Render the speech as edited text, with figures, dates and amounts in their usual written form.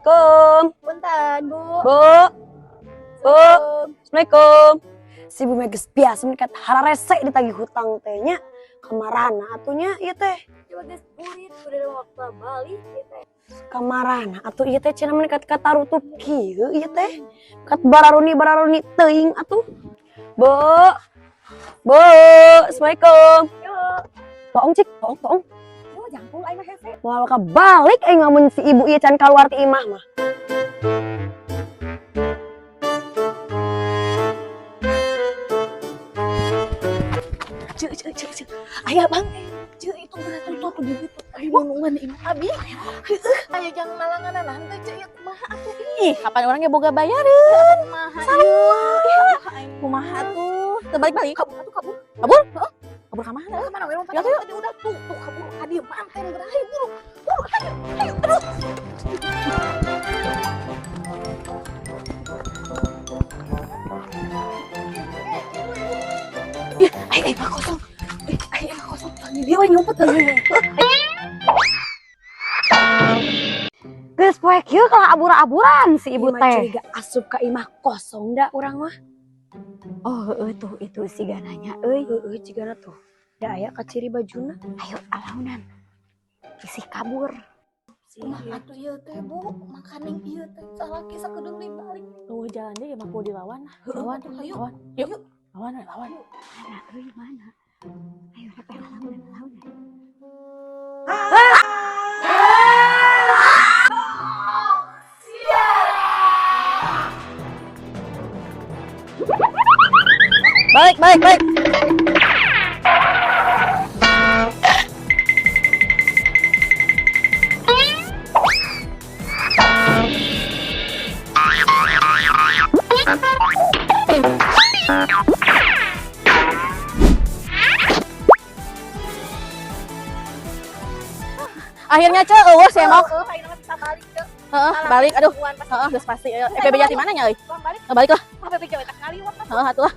Assalamualaikum. Punten, Bu. Bu. Bu. Assalamualaikum. Si Bu geus biasa meningkat hararese ditagih hutang teh nya. Kamarana atuh nya ieu teh? Coba geus burit udah ada waktu balik ieu teh. Kamarana atuh ieu teh cenah meningkat ka tarutup kieu ieu teh? Kat bararuni bararuni teuing atuh. Bu. Bu, Assalamualaikum. Yo. Toong cik, toong toong. Yo jangkung aing mah hese. Moal balik aing ngamun si ibu ieu can kaluar ti imah mah. Ceu ceu ceu ceu. Aya Bang. Ceu itu berat tuh tuh di ditu. Ayo nulungan imah abi. Ayo jangan malangan teh ceu ya kumaha atuh. Ih, kapan orangnya boga bayaran? Kumaha Sarua. Kumaha tuh? Teu balik-balik. Kabur atuh kabur. Kabur? Heeh. Kabur ka mana? Ka mana we lompat Ya, tuh, yuk. tadi udah tuh tuh kabur ka dieu manten geura ayo buru. Buru ayo ayo aduh. Ih, ayo imah kosong. Ih, ayo imah kosong. Dia we nyumput. Geus poe kieu kalah abur-aburan si ibu Ieu mah teh. Curiga asup ka imah kosong da urang mah. Oh, heueuh tuh itu siga nanya euy. Heeh, cigana tuh. Da aya kaciri bajuna. Ayo alaunan. Isih kabur. Kumaha atuh ieu teh, Bu? Makaning ieu teh salaki sakedeung deui balik. Tuh jalan deh mah kudu dilawan. Lawan, Atuh, ayo. lawan. Yuk. Lawan we, lawan. Mana euy mana? Ayo repeh alaunan alaunan. Balik, balik, balik. Akhirnya ce, eueuh si Emok. Heeh, ayeuna mah bisa balik ceu. Heeh, balik aduh. Tungguan pas Heeh, geus pasti. PB jati mana nya euy? balik. Balik lah. Ah, PB jawa kali wah. Heeh, atuh lah.